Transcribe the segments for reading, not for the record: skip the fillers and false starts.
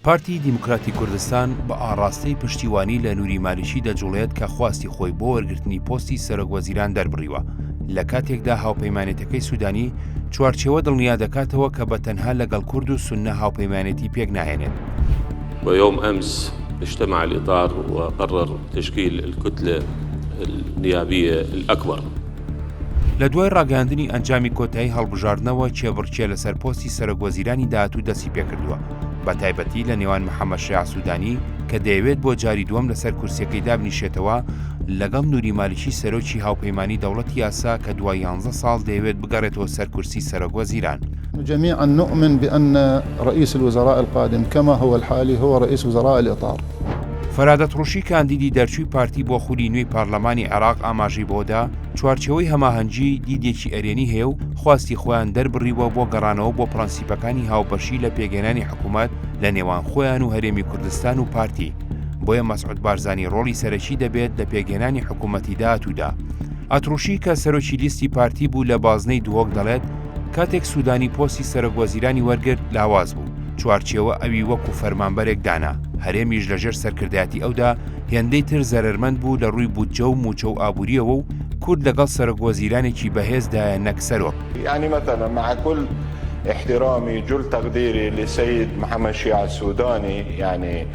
پارتی دیموکراتی کوردستان بە ئاڕاستەی پشتیوانی لە نوری مالیکی دەجوڵێت کە خواستی خۆی بۆ وەرگرتنی پۆستی سەرۆک وەزیران دەربڕیوە، لە کاتێکدا هاوپەیمانێتەکەی سودانی چوارچێوە دڵنیا دەکاتەوە کە بە تەنها لەگەڵ کورد و سوننە هاوپەیمانێتی پێکناهێنێت. ويوم أمس اجتمع الإطار وقرر تشكيل الكتلة النيابية الأكبر. لە دوای ڕاگەیاندنی ئەنجامی کۆتایی هەڵبژاردنەوە کێبڕکێ لەسەر پۆستی سەرۆک وەزیرانی داهاتوو دەستی پێکردووە، بە تایبەتی لە نێوان محەمەد شیاع سودانی کە دەیەوێت بۆ جاری دووەم لەسەر کورسیەکەی دابنیشێتەوە لەگەڵ نوری مالیکی سەرۆکی هاوپەیمانی دەوڵەتی یاسا کە دوای یانزە ساڵ دەیەوێت بگەڕێتەوە سەر کورسی سەرۆک وەزیران. جميعا نؤمن بأن رئيس الوزراء القادم كما هو الحالي هو رئيس وزراء الإطار. فەراد ئەتڕوشی کاندیدی دەرچووی پارتی بۆ خولی نوێی پارلەمانی عێراق ئاماژەی بەوەدا، چوارچێوەی هەماهەنگی دیدێکی ئەرێنی هەیە و خواستی خۆیان دەربڕیوە بۆ گەڕانەوە بۆ پرەنسیپەکانی هاوبەشی لە پێکهێنانی حکومەت لە نێوان خۆیان و هەرێمی کوردستان و پارتی، بۆیە مەسعود بارزانی ڕۆڵی سەرەکی دەبێت لە پێکهێنانی حکومەتی داهاتوودا. ئەتڕوشی کە سەرۆکی لیستی پارتی بوو لە بازنەی دهۆک دەڵێت، کاتێک سودانی پۆستی سەرۆکوەزیرانی وەرگرت لاواز بوو، چوارچێوە ئەوی وەکو فەرمانبەرێک دانا، هەرێمیش لەژێر سەرکردایەتی ئەودا هێندەی تر زەرەرمەند بوو لە ڕووی بودجە و مووچە و ئابوورییەوە و کورد لەگەڵ سەرۆکوەزیرانێکی بەهێزدایە نەک سەرۆک. یعنی مثلا مع كل احترامي جل تقديري لسيد محمد شياع السوداني يعني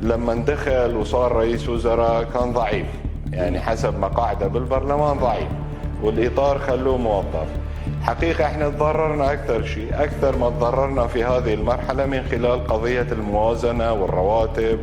لما دخل وصار رئيس وزراء كان ضعيف يعني حسب مقاعده بالبرلمان ضعيف والإطار خلوه موظف حقيقة احنا تضررنا أكثر شيء أكثر ما تضررنا في هذه المرحلة من خلال قضية الموازنة والرواتب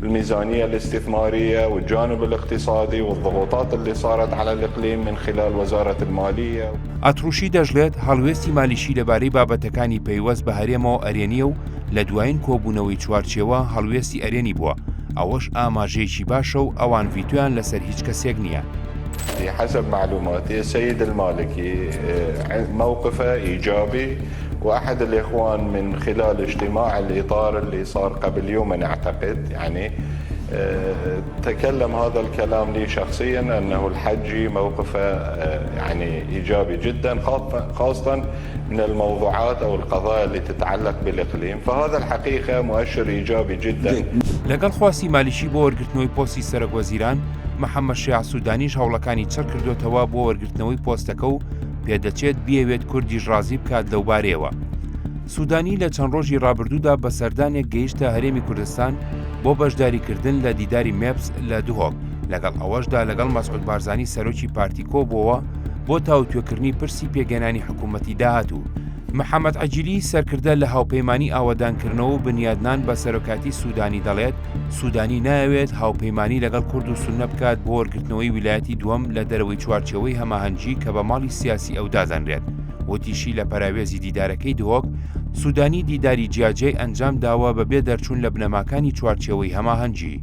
والميزانية الاستثمارية والجانب الاقتصادي والضغوطات اللي صارت على الإقليم من خلال وزارة المالية. ئەتروشی دەشڵێت، هەڵوێستی مالیکی لەبارەی بابەتەکانی پەیوەست بە هەرێمەوە ئەرێنییە و لە دوایین کۆبوونەوەی چوارچێوە هەڵوێستی ئەرێنی بووە، ئەوەش ئاماژەیەکی باشە و ئەوان ڤیتۆیان لەسەر هیچ کەسێک نییە. حسب معلوماتي السيد المالكي موقفه ايجابي واحد الاخوان من خلال اجتماع الاطار اللي صار قبل يومين اعتقد يعني تكلم هذا الكلام لي شخصيا انه الحجي موقفه يعني ايجابي جدا خاصه من الموضوعات او القضايا اللي تتعلق بالاقليم فهذا الحقيقه مؤشر ايجابي جدا. لەگەڵ خواستی مالیکی بۆ وەرگرتنەوەی پۆستی سەرۆک وەزیران، محەممەد شیاع سوودانیش هەوڵەکانی چڕ کردۆتەوە بۆ وەرگرتنەوەی پۆستەکە و پێدەچێت بیەوێت کوردیش ڕازی بکات لەوبارەیەوە. سوودانی لە چەند ڕۆژی ڕابردوودا بە سەردانێک گەیشتە هەرێمی کوردستان بۆ بەشداریکردن لە دیداری مێپس لە دهۆک، لەگەڵ ئەوەشدا لەگەڵ مەسعود بارزانی سەرۆکی پارتی کۆبووەوە بۆ تاوتوێکردنی پرسی پێکهێنانی حکوومەتی داهاتوو. محەمەد عەجیلی، سەرکردە لە هاوپەیمانی ئاوەدانکردنەوە و بنیادنان بە سەرۆکایەتی سوودانی دەڵێت، سوودانی نایەوێت هاوپەیمانی لەگەڵ کورد و سوننە بکات بۆ وەرگرتنەوەی ویلایەتی دووەم لە دەرەوەی چوارچێوەی هەماهەنگی کە بە ماڵی سیاسی ئەو دادەنرێت. وتیشی لە پەراوێزی دیدارەکەی دهۆک، سوودانی دیداری جیاجیای ئەنجام داوە بەبێ دەرچوون لە بنەماکانی چوارچێوەی هەماهەنگی.